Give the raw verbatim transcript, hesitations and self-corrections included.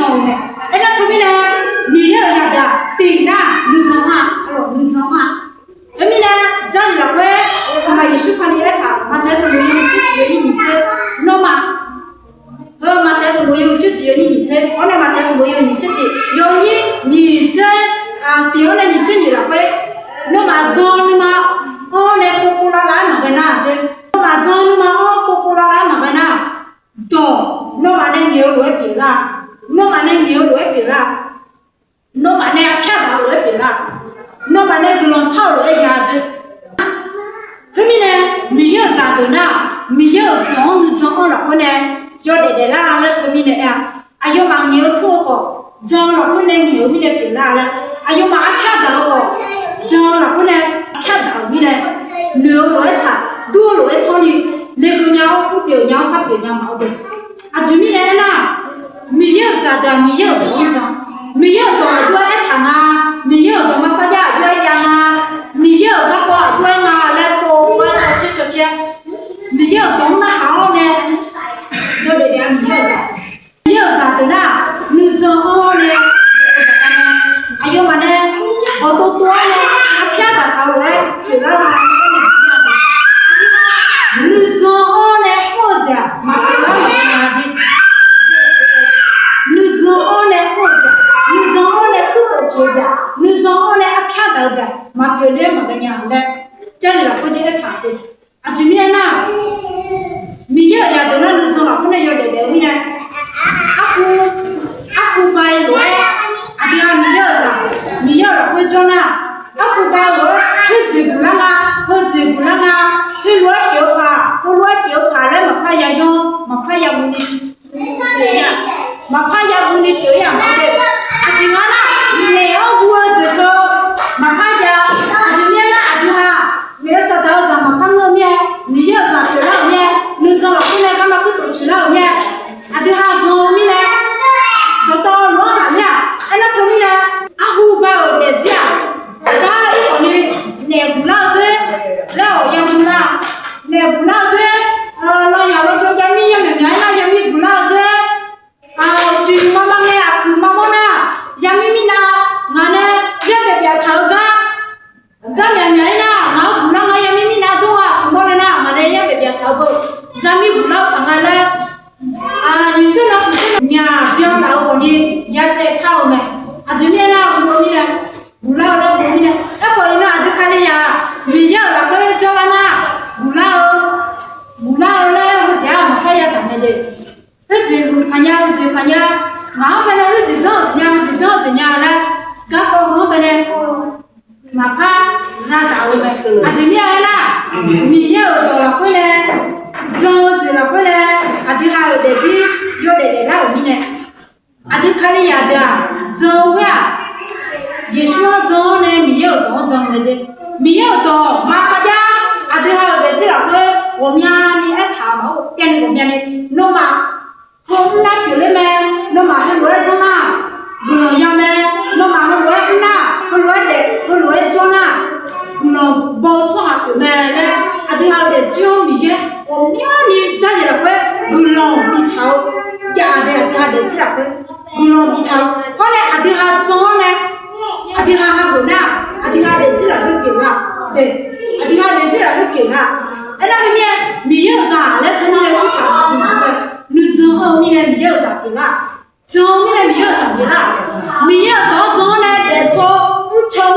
Aernar teumirnae, Miqyaer-euq yadeuq-aq tiq nar nuijan-a, nuijan-a. Khoermirnae, Jarlif lafkhoer Sanqpaq Yeqsur Kali aertaq, Maqtaeq sanqbof yawhuiq tser shiq yawnyir nyiq tser, nawmaf, heu Maqtaeq sanqbof yawhuiq tser shiq yawnyir nyiq tser, awr nae Maqtaeq sanqbof yawhuiq nyiq tser tiq yawnyir nyiq tser, tiq-awr nae nyiq tser nyiq lafkhoer, nawmaf jan nuima anr nae povpov lavlav-aer maqghae nar jeq, nawmaf jan nuima anr povpov lavlav-aer maqghae nar, dawq nawmaf nae ngaeq-eu lof-aer pyeuflar, nawmaf nae ngaeq-eu lof-aer pyeuflar, nawmaf nae arpyar daq-eu lof-aer pyeuflar, nawmaf nae guiqlanq shar-eu lof-aer ya jeq. Khoermirnae, Miqyaer-euq zaqdeuq nar, Miqyaer-euq dawq-anr nuijan-anr lafkhoer nae yawdaef daeflar laer teumirnae aer-a. Aqyawfmaf ngaeq-eu tur-eu khawf, jan-eu lafkhoer nae ngaeq-eu mirnae pyeuflar laer, aqyawfmaf arpyar daq-eu khawf, jan-eu lafkhoer nae arpyar daq-euq mirnae, noeq-eu lof-aer tsaq, dur-eu lof-aer tsanr ni, lekeuv nya-awr, ur pyeuf nya-awr, sar pyeuf nya maqaer deuq. Aqjeq mirnae aernar, Miqyaer-euq zaqdeuq-aq Miqyaer-euq dawq-anr jan, Miqyaer-euq dawq aqjox-aer aertaq nga, Miqyaer-euq dawq maqsar jar aqjox-aer jav nga, Miqyaer-euq garkawv aqjox-aer nga laer pov-awr cawcaer cawcaer, Miqyaer-euq dawq-anr narhaq-awr nae, yawdaef daef-a Miqyaer-euq zaq. Miqyaer-euq zaqdeuq nar, nuijan-anr nae, aqyawfmaf nae bawqtov tov-awr nae arpyar daqtaq-eu lof-aer pyeuflar-a. Nuijan-anr nae mr-eu jeq-aq maqpyeuf lar maqpyeuf-a jeq. Nuijan-anr nae mr-eu jeq, nuijan-anr nae kurtof jeq-eu jeq, nuijan-anr nae arpyar daq-eu jeq maqpyeuf ler maqghae nya laer, Jarlif lafkhoer jeq aertaq-euq. Aqjeq mirnae aernar, Miqyaer-euq zaqdeuq nar nuijan lafkhoer nae yawdaef daef-eu mirnae, arhu, arhu ba-eu lof-aer, aqdui-aq Miqyaer-euq zaq, Miqyaer-euq lafkhoer jawr nar, arhu ba-eu lof-aer khoerjeq guiqlar nga, heujeq guiqlar nga, heulof-aer pyeuf-eu paq, heulof-aer pyeuf-eu paq laer maqpar ya yanr, maqpar ya muni pyeuf-ir-aq, maqpar ya muni pyeuf-ir-aq maqpar. Aqjeq nga nar, naeq-anr guv-eu jeq keuv maqpar jav. Aqjeq mirnae aernar, aqdui-aq, naeq-eu saqdaq-eu zaq maqpar ngeur-eu mirnae, Miqyaer-euq zaq pyeuflar-euq mirnae, nuijan lafkhoer nae garma kurtof tsoeqlar-euq mirnae, aqdui-aq jan-eu mirnae, dawqtawvluf-anr ghaqler-aq, aernar teumirnae, arhu ba-euq daefzir-aq, gar irkhawf ni naef guiqlar-eu dzer laer-awq ya guiqlar, naef guiqlar-eu dzer, lanyaq lawjawr yamir yamyaq myaq-aer nar yamir guiqlar-eu dzer, uqcif mavmav ngae aqkuiq maqmawr nar, yamir mirnav ngaq nae yarbaef byaqtaq-eu gar, zar myaq myaq-aer nar ngaq-anr guiqlar nga yamir mirnav jawr-a aqkuiq mawr nae nar ngaq nae yarbaef byaqtaq-eu beu, zar mir guiqlar-eu paq nga laer, nyiq tser nar smq tser nar myaq byan laf-eu khawf ni ya tsaev kar-eu mae. Aqjeq mirnae aernar, guv-eu mirnae, guiqlar-eu laer guv-eu mirnae, aerkhawf iqnan aqdui Kalizaq-aq Miqyaer-euq lafkhoer jawrlar nar, guiqlar-eu, guiqlar-eu laer heujeq-aq maqpar yadaq mae de. Khoerjeq luf paqnya, heujeq paqnya, ngaq-anr baenae khoerjeq janr-eu jeq nya, jeq janr-eu jeq nya laer garkawv heu-anr baenae maqpar yadaq-eu mae. Aqjeq mirnae aernar, Miqyaer-euq dawq lafkhoer nae jan-eu jeq lafkhoer nae aqdui ha-euq daefzir yawdaef daeflar-euq mirnae, aqdui Kalizaq deuq-aq jan-eu khoer-aq, Yeqsur-anr jan-awr nae Miqyaer-euq dawq-anr jan-eu mae jeq. Miqyaer-euq dawq maqsar jar. Aqdui ha-euq daefzir lafkhoer ghawqmyani aertaq-euq maqaer, pyavni ghawqmyani, nawmaf heu mrnar pyeufler mae, nawmaf heulof-aer janr nar guiqlanq ya mae, nawmaf heulof-aer mrnar, heulof-aer daef, heulof-aer jawr nar guiqlanq baw-eu tsawrhaq pyeuf mae laer, aqdui ha-euq daefzir-anr Miqyaer ghawqmyani Jarlif lafkhoer guiqlanq bitaq-eu, jav-a dae aqdui ha daefzir lafkhoer guiqlanq bitaq-eu hawr nae aqdui ha jan-awr nae, aqdui ha hageuf nar, aqdui ha daefzir lafkhoer pyeuflar, aqdui ha daefzir lafkhoer pyeuflar. Aernar heu mirnae Miqyaer-euq zaq laer teumirnae kurtaq-euq maqngeur-a. Nuijan-eu mirnae Miqyaer-euq zaq pyeuflar. Jan-eu mirnae Miqyaer-euq zaq pyeuflar. Miqyaer-euq dawq-anr jan-awr nae daefcaw mrcaw